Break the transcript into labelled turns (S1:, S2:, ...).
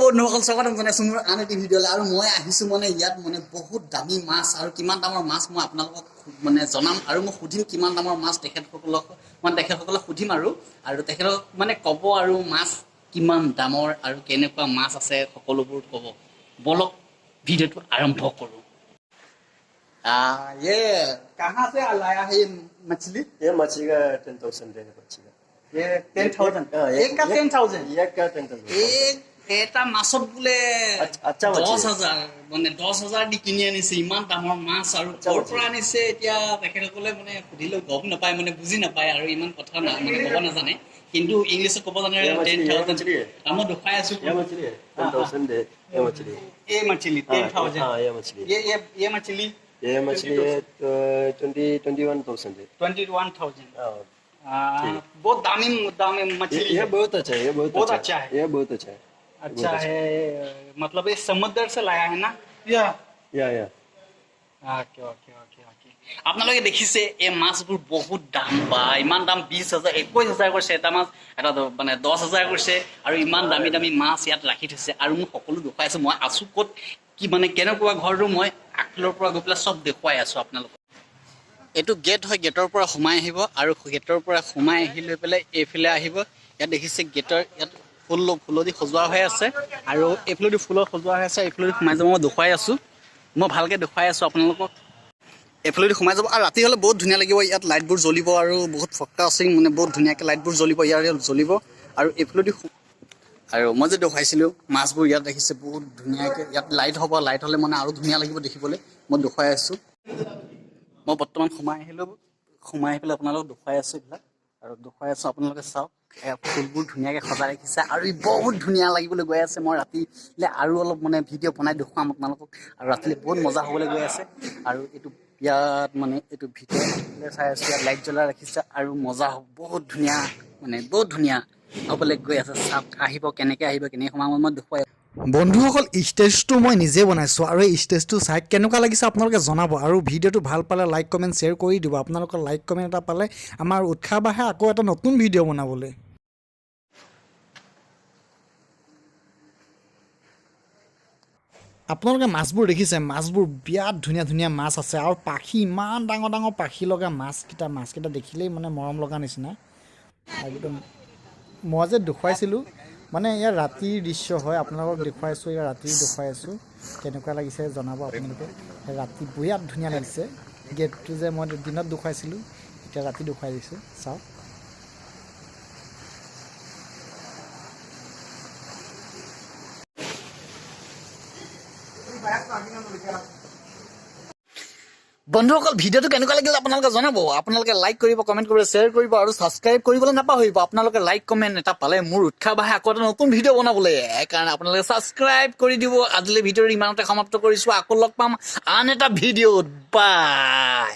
S1: বন্ধুসকল, স্বাগতম জনাইছোঁ মোৰ আন এটি ভিডিঅ'লৈ। আৰু মই আহিছোঁ মানে ইয়াত মানে বহুত দামী মাছ আৰু কিমান দামৰ মাছ মই আপোনালোকক মানে জনাম আৰু মই সুধিম কিমান দামৰ মাছ তেখেতসকলক, মানে তেখেতসকলক সুধিম আৰু আৰু তেখেতক মানে ক'ব আৰু মাছ কিমান দামৰ আৰু কেনেকুৱা মাছ আছে সকলোবোৰ ক'ব। ব'লক, ভিডিঅ'টো আৰম্ভ কৰোঁ। ये कहाँ से लाया है ये मछली?
S2: ये मछली का 10,000 है मछली का।
S1: ये 10,000?
S2: हाँ,
S1: एक का 10,000?
S2: एक का 10,000।
S1: এক এটা মাছত বোলে
S2: আচ্ছা মাছ।
S1: 10,000, মানে 10,000 দি কিনি আনিছে ইমান দামৰ মাছ। আৰু ক'ৰ পৰা আনিছে এতিয়া তেখেতসকলে মানে সুধিলেও গম নাপায়, মানে বুজি নাপায় আৰু ইমান কথা না মানে ক'ব নাজানে, কিন্তু ইংলিছত ক'ব জানে।
S2: ये
S1: টেন
S2: मछली, ये
S1: থাউজেণ্ড
S2: मछली है।
S1: মই দেখুৱাই আছো।
S2: ये मछली है, 10,000 है ये मछली।
S1: এই मछली टेन
S2: हाँ,
S1: थाउजेंड?
S2: हाँ, ये मछली।
S1: ये मछली?
S2: ये मछली है 21,000 है।
S1: 21,000?
S2: हाँ।
S1: बहुत दामी दामी मछली
S2: ये
S1: है।
S2: बहुत अच्छा है, ये बहुत
S1: बहुत अच्छा है।
S2: ये बहुत अच्छा है।
S1: अच्छा
S2: बहुत
S1: है, मतलब ये समुद्र से लाया है ना?
S3: या।
S2: या।
S1: অ'কে অ'কে অ'কে অ'কে আপোনালোকে দেখিছে এই মাছবোৰ বহুত দাম বা ইমান দাম, 20,000, 21,000 কৰিছে এটা মাছ, এটা মানে 10,000 কৰিছে। আৰু ইমান দামী দামী মাছ ইয়াত ৰাখি থৈছে আৰু মই সকলো দেখুৱাই আছোঁ। মই আছোঁ ক'ত, কি মানে কেনেকুৱা ঘৰটো, মই আগফালৰ পৰা গৈ পেলাই চব দেখুৱাই আছোঁ আপোনালোকক। এইটো গেট হয়, গেটৰ পৰা সোমাই আহিব আৰু গেটৰ পৰা সোমাই আহি লৈ পেলাই এইফালে আহিব। ইয়াত দেখিছে গেটৰ ইয়াত ফুল ফুলদি সজোৱা হৈ আছে আৰু এইফালেদি ফুলৰ সজোৱা হৈ আছে। এইফালেদি সোমাই যাব, মই দেখুৱাই আছোঁ, মই ভালকৈ দেখুৱাই আছোঁ আপোনালোকক। এইফালেদি সোমাই যাব আৰু ৰাতি হ'লে বহুত ধুনীয়া লাগিব। ইয়াত লাইটবোৰ জ্বলিব আৰু বহুত ফকাচিং, মানে বহুত ধুনীয়াকৈ লাইটবোৰ জ্বলিব, ইয়াৰ জ্বলিব। আৰু এইফালেদি আৰু মই যে দেখুৱাইছিলোঁ মাছবোৰ ইয়াত ৰাখিছে বহুত ধুনীয়াকৈ। ইয়াত লাইট হ'ব, লাইট হ'লে মানে আৰু ধুনীয়া লাগিব দেখিবলৈ। মই দেখুৱাই আছোঁ। মই বৰ্তমান সোমাই আহিলোঁ, সোমাই আহি পেলাই আপোনালোকক দেখুৱাই আছোঁ এইবিলাক আৰু দেখুৱাই আছোঁ, আপোনালোকে চাওক। এয়া ফুলবোৰ ধুনীয়াকৈ সজাই ৰাখিছে আৰু ই বহুত ধুনীয়া লাগিবলৈ গৈ আছে। মই ৰাতিলৈ আৰু অলপ মানে ভিডিঅ' বনাই দেখুৱাম আপোনালোকক আৰু ৰাতিলৈ বহুত মজা হ'বলৈ গৈ আছে। আৰু এইটো ইয়াত মানে এইটো ভিডিঅ' চাই আছোঁ, ইয়াত লাইট জ্বলাই ৰাখিছে আৰু মজা হ'ব, বহুত ধুনীয়া, মানে বহুত ধুনীয়া হ'বলৈ গৈ আছে। চাওক, আহিব, কেনেকৈ আহিব, কেনেকৈ সোমাব মই দেখুৱাই
S3: বন্ধুসকল, ষ্টেজটো মই নিজে বনাইছোঁ আৰু এই ষ্টেজটো চাই কেনেকুৱা লাগিছে আপোনালোকে জনাব আৰু ভিডিঅ'টো ভাল পালে লাইক, কমেণ্ট, শ্বেয়াৰ কৰি দিব। আপোনালোকৰ লাইক, কমেণ্ট এটা পালে আমাৰ উৎসাহ বাঢ়ে আকৌ এটা নতুন ভিডিঅ' বনাবলৈ। আপোনালোকে মাছবোৰ দেখিছে, মাছবোৰ বিৰাট ধুনীয়া ধুনীয়া মাছ আছে আৰু পাখি ইমান ডাঙৰ ডাঙৰ পাখি লগা মাছকেইটা, মাছকেইটা দেখিলেই মানে মৰম লগা নিচিনা একদম। মই যে দেখুৱাইছিলোঁ মানে ইয়াৰ ৰাতিৰ দৃশ্য হয়, আপোনালোকক দেখুৱাইছোঁ, ইয়াৰ ৰাতিৰ দেখুৱাই আছোঁ। কেনেকুৱা লাগিছে জনাব আপোনালোকে। ৰাতি বিৰাট ধুনীয়া লাগিছে। গেটটো যে মই দিনত দেখুৱাইছিলোঁ, এতিয়া ৰাতি দেখুৱাই দিছোঁ, চাওক।
S1: বন্ধুসকল, ভিডিঅ'টো কেনেকুৱা লাগিল আপোনালোকে জনাব। আপোনালোকে লাইক কৰিব, কমেণ্ট কৰিব, শ্বেয়াৰ কৰিব আৰু ছাবস্ক্ৰাইব কৰিবলৈ নাপাহৰিব। আপোনালোকে লাইক, কমেণ্ট এটা পালে মোৰ উৎসাহ বাঢ়ে আকৌ এটা নতুন ভিডিঅ' বনাবলৈ, সেইকাৰণে আপোনালোকে ছাবস্ক্ৰাইব কৰি দিব। আজিলৈ ভিডিঅ'টো ইমানতে সমাপ্ত কৰিছোঁ। আকৌ লগ পাম আন এটা ভিডিঅ'ত। বাই।